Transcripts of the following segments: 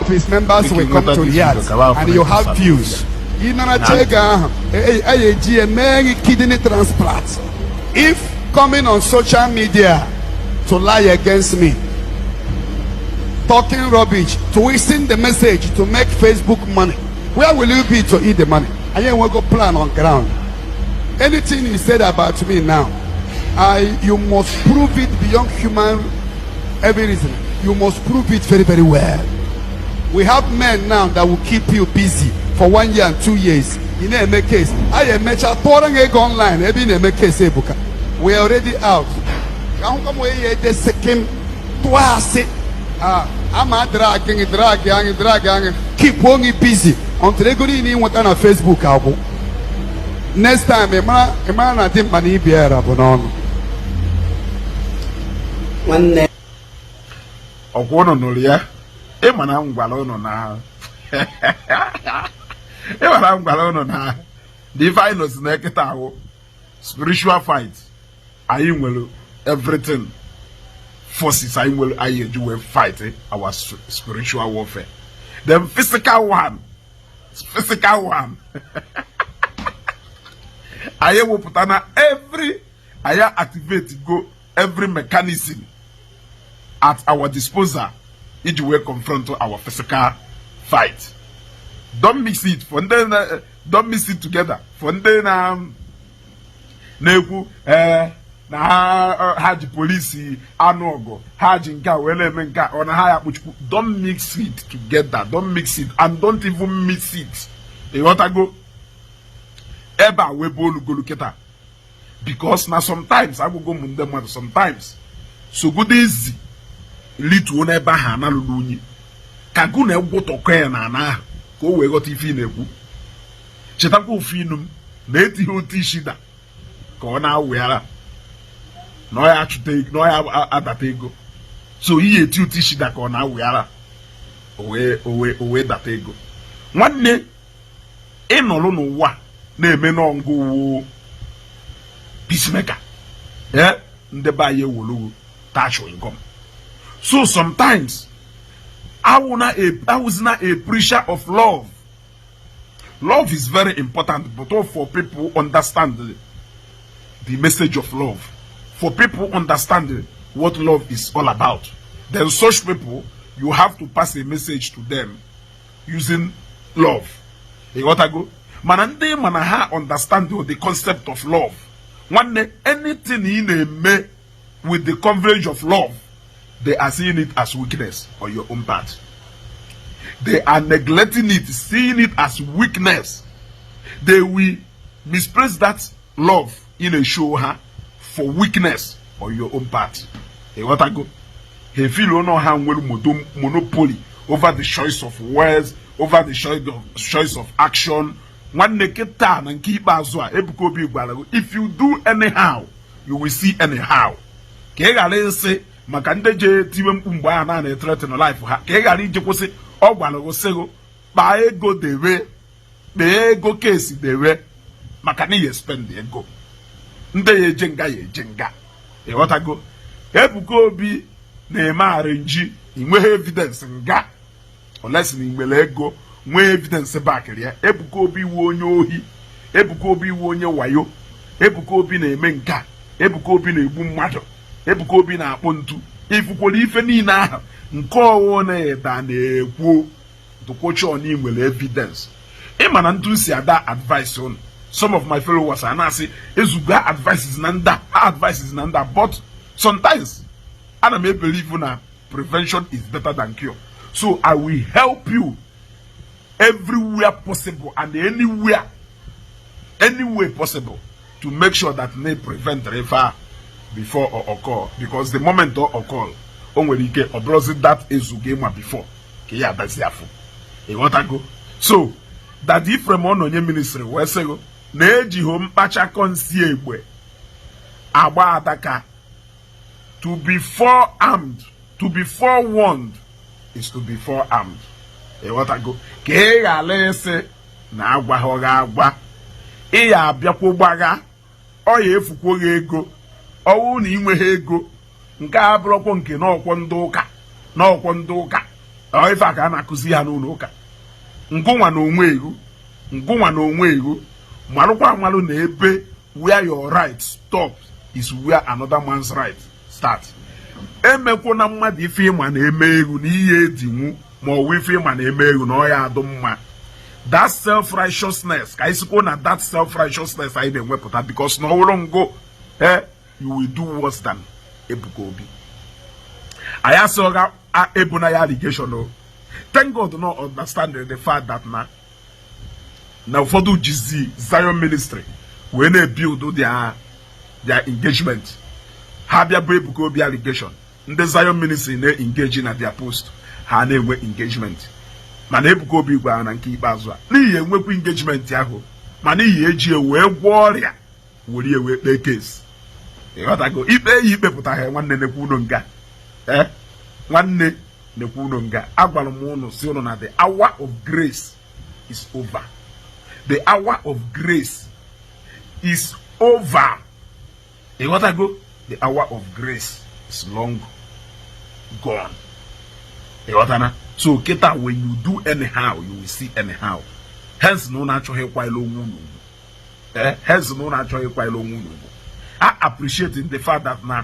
of his members will come to react and you have views. Ị naracha ego ahụ, a eji ya mee gị kidney transplant. If coming on social media to lie against me, talking rubbish, twisting the message to make Facebook money, where will you be to eat the money? Anyị enwego plan on ground. Anything you said about me now, you must prove it beyond human every reason. You must prove it very, very well. We have men now that will keep you busy for one year and 2 years. Ị na-eme case. Anyị emecha tụọrọ gị ego online ebe ị na-eme case Ebuka. We are already out. Ka ahụkwa m onye ya ede sekim tụọ asị. Ah, ama drag gị, drag anyị, drag anyị, keep onye busy until ego niile ị nweta na Facebook agwụ. Next time ị mara na dimkpa na ibi era bụ n'ọnụ. Nwanne. Ọkwa ụnụ nụrụ ya. Ịma na m gwara ụnụ na ịma na m gwara ụnụ na the ife anyị nọzi na ekịta ahụ spiritual fight. Anyị nwere everything, forces anyị nwere anyị eji wee fight our spiritual warfare. Then physical one, physical one, anyị ewepụta na every anyị activate go every mechanism at our disposal iji wee confront our physical fight. Don't mix it for ndị na, don't mix it together. For ndị na na-ekwu ee na ha ji polisi anụ ọgụ, ha ji nke a wee na-eme nke a, ọ na ha ya kpuchukwu. Don't mix it together. Don't mix it and don't even mix it. Ịghọtago ebe a wee bụ olugolu kịta? Because na sometimes agwụgo m ndị mmadụ, sometimes sogodo ezi lituo n'ebe ahụ analụlụ unyi ka gụ na egwụtọkọ ya na ana ahụ ka o wee ghọta ife ị na-ekwu. Chetakwa ofu inu m na etighi otu isi da ka ọ na-awụ na ọ ya achụta na ọ ya adata ego. So ihe eti otu isi da ka ọ na-awụ ara, o wee data ego. Nwanne, ịnọrọ n'ụwa na-eme n'ọngụ wo peacemaker, ee, ndị be anyị ewolowo taa chewing gum. So sometimes awụzina a preacher of love. Love is very important, but all for people understand the message of love, for people understand what love is all about, then such people, you have to pass a message to them using love. Ịghọtago? Mana ndị mana ha understand the concept of love, nwanne, anything ị na-eme with the coverage of love, they are seeing it as weakness on your own part. They are neglecting it, seeing it as weakness. They will misplace that love in a show ha for weakness on your own part. Ịghọtago? Ha feel no ha nwere monopoly over the choice of words, over the choice of action. Nwanne, kịta na nke ikpeazụ a, Ebuka Obi gwara gị, if you do anyhow, you will see anyhow. Ka ị ghara ịsị maka ndị je tiwe mkpu mgbe ahụ na threaten life ha, ka ị ghara ije kwụsị. Ọ gwara gị sị gị kpaa ego dewe, kpee ego kesi dewe, maka na ihe spend ego ndị ya eje nga ya eje nga. Ịghọtago? Ebuka Obi na-eme arrange, inweghị evidence nga unless na nwere ego nwee evidence bakịrị ya. Ebuka Obi wu onye ohi, Ebuka Obi wu onye wayo, Ebuka Obi na-eme nka, Ebuka Obi na-egbu mmadụ, Ebuka Obi na-akpụ ntu. Ifukwara ife niile ahụ nke ọwụ na ịda na-ekwu dụkwochọ na nwere evidence. Ịma na ntụ si ada advice unu, some of my followers a na-asị ezuga advices na nda advices na nda, but sometimes ana m ebelieve na prevention is better than cure. So I will help you everywhere possible and anywhere, any way possible to make sure that na prevent ife a before or occur, because the moment o occur, o nwere ike ọ bụrụzi that ezuga ịma before ka ya adazi afọ. Ịghọtago? So that Ifrem Ọnọnye ministry wee sịgo na ejighị mkpachakọ nsi egbe agba adaka. To be forearmed, to be forewarned is to be forearmed. Ịghọtago? Ka ị ghara ịsị na agwaghị gị agwa, ị ya abịakwo gbagha ọ ya efukwo gị ego. Ọwụ na ị nweghị ego nke a bụrụkwa nke n'ọkwọ ndị ụka, n'ọkwọ ndị ụka. Ọ ife a ka a na-akụzi ha n'ụlọ ụka. Ngụnwa na onwe ego, ngụnwa na onwe ego, marụkwa amalụ na ebe where your right stop is where another man's right start. Emekwana mmadụ ife ịma na-eme egwu na ihe edinwu, ma ọ bụ ife ịma na-eme egwu na ọ ya adụ mma. That self righteousness, ka anyị sikwo na that self righteousness anyị na-enwepụta, because na ọ wụrụ ngụ, you will do worse than Ebuka Obi. Anyị asịghị ebuna ya allegation o. Thank God no understanding the fact that na ụfọdụ jizi Zion Ministry wee na-ebuild their engagement. Ha bịa bụ Ebuka Obi allegation, ndị Zion Ministry na-engage na their post, ha na-enwe engagement. Mana Ebuka Obi gwara na nke ikpeazụ a, n'ihi enwekwa engagement ahụ, ma n'ihi eji wee gwọọ ọrịa were wee kpee case. Ịghọtago? Ikpe ya ikpepụtaghị, nwanne, nekwa unu nga. Ee, nwanne, nekwa unu nga. Agwara m unu si unu na the hour of grace is over. The hour of grace is over. Ịghọtago? The hour of grace is long gone. Ịghọtana? So kịta, when you do anyhow, you will see anyhow. Hence na unu achọghị ịkwanyere onwe unu ugwu. Ee, hence na unu achọghị ịkwanyere onwe unu ugwu. I appreciate the fact that na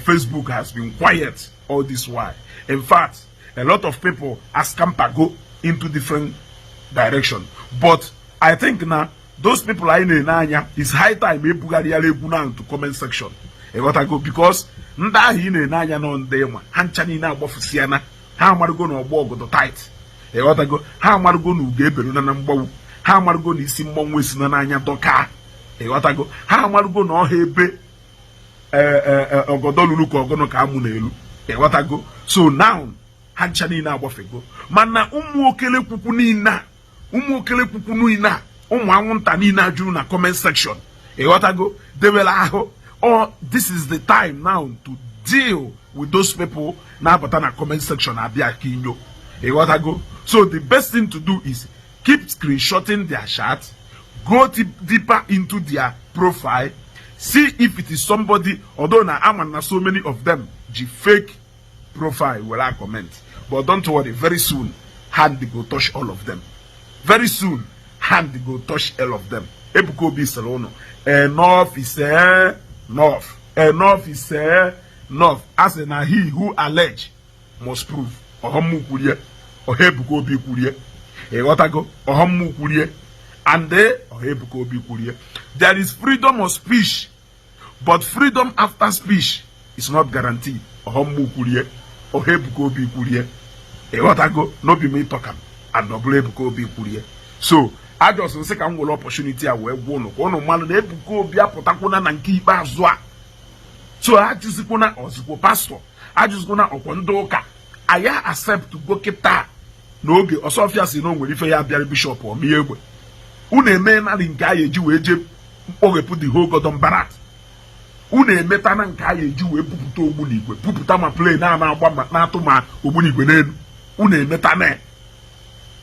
Facebook has been quiet all this while. In fact, a lot of people go into different direction, but I think na those people anyị na-ene anya, is high time ebugharịala egwu now to comment section. Ịghọtago? Because ndị ahụ ị na-ene anya nọ, ndị ịma ha ncha niile agbafusịana. Ha amarụgo na ọgbọ ọgọdọ tight. Ịghọtago? Ha amarụgo na ugo eberuna na mgbanwu. Ha amarụgo na isi mmọnwụ esina n'anya dọka. Ịghọtago? Ha amarụgo na ọha ebe ọgọdọ luru ka ọgọnọ ka amụ n'elu. Ịghọtago? So now ha ncha niile agbafego. Mana ụmụ okele kwukwu niile a, ụmụ okele kwukwu niile a, ụmụ anwụnta niile a juru na comment section, ịghọtago, debere ahụ. Or this is the time now to deal with those people na-abata na comment section abịa ka inyo. Ịghọtago? So the best thing to do is keep screenshotting their chat, go deeper into their profile, see if it is somebody. Although na ama na so many of them ji fake profile were comment, but don't worry, very soon hand go touch all of them. Very soon hand go touch all of them. Ebuka Obi sịrị ụnụ, "Enough is enough, enough is enough." A sị na he who allege must prove. Ọghọm kwurie, ọha Ebuka Obi kwurie. Ịghọtago? Ọghọm kwurie and ọha Ebuka Obi kwurie. There is freedom of speech, but freedom after speech is not guaranteed. Ọghọm kwurie, ọha Ebuka Obi kwurie. Ịghọtago? N'obi m ịtọka m and ọ bụrụ Ebuka Obi kwurie. So ajọs nsị ka m were opportunity a wee gwa ụnụ ka ụnụ mmalụ na Ebuka Obi apụtakwuna na nke ikpeazụ a. So ajụzikwuna ozugbo pastọ, ajụzikwuna ọkwọ ndị ụka anyị accept go kịta n'oge ọsọfịa si na o nwere ife ya bịara bishọp ọmie egbe. Unu emenarị nke a eji wee jee mkpoghepụ the whole Gordon Barat. Unu emetana nke a eji wee bupụta ogbunigwe, bupụta ma plane a na-agba ma na-atụ ma ogbunigwe n'elu. Unu emetana.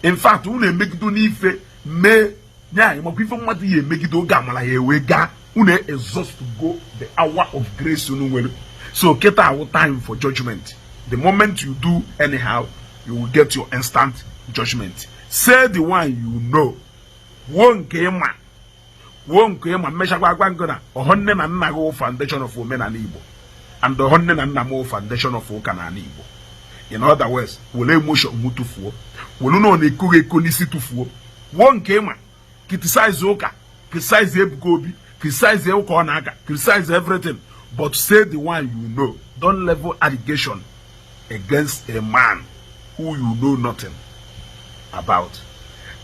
In fact, unu emegido n'ife mee nye anyị makwa ife mmadụ ya emegide oge amara ya ewee gaa. Unu exhaust go the hour of grace unu nwere. So kịta awụ time for judgment. The moment you do anyhow, you will get your instant judgment. Say the one you know. Kwuo nke ịma, kwuo nke ịma. Mmechakwa agwa ngụ na ọhọ nne na nna gị wụ foundation of omenala Igbo, and ọhọ nne na nna m wụ foundation of ụka n'ala Igbo. In other words, were emotion mụ tụfuo, were na ọ na-ekoghị eko n'isi tụfuo. Kwuo nke ịma. Criticize ụka, criticize Ebuka Obi, criticize ụka ọ na-aka, criticize everything, but say the one you know. Don't level allegation against a man who you know nothing about.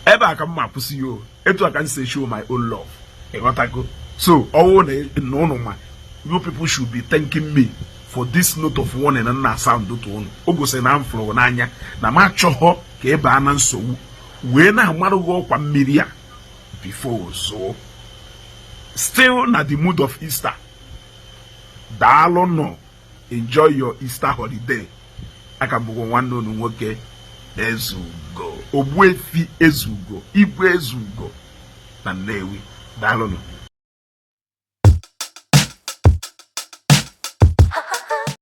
Ebe a ka m ma akwụsị ya o. Etu a ka m si show my own love. Ịghọtago? So ọwụ na ụnụ ma, you people should be thanking me for this note of warning na sound to unu. O gosiri na m fụrụ n'anya na m achọghọ ka ị baa na nsogbu wee na-amarụghị ọkwa mmiri a before. So still na the mood of Easter, daalụ nọ. Enjoy your Easter holiday. Aka bụkwa nwanne unu nwoke Ezugo, Ogbuefi Ezugo, Igwe Ezugo na Nnewi. Daalụnụ.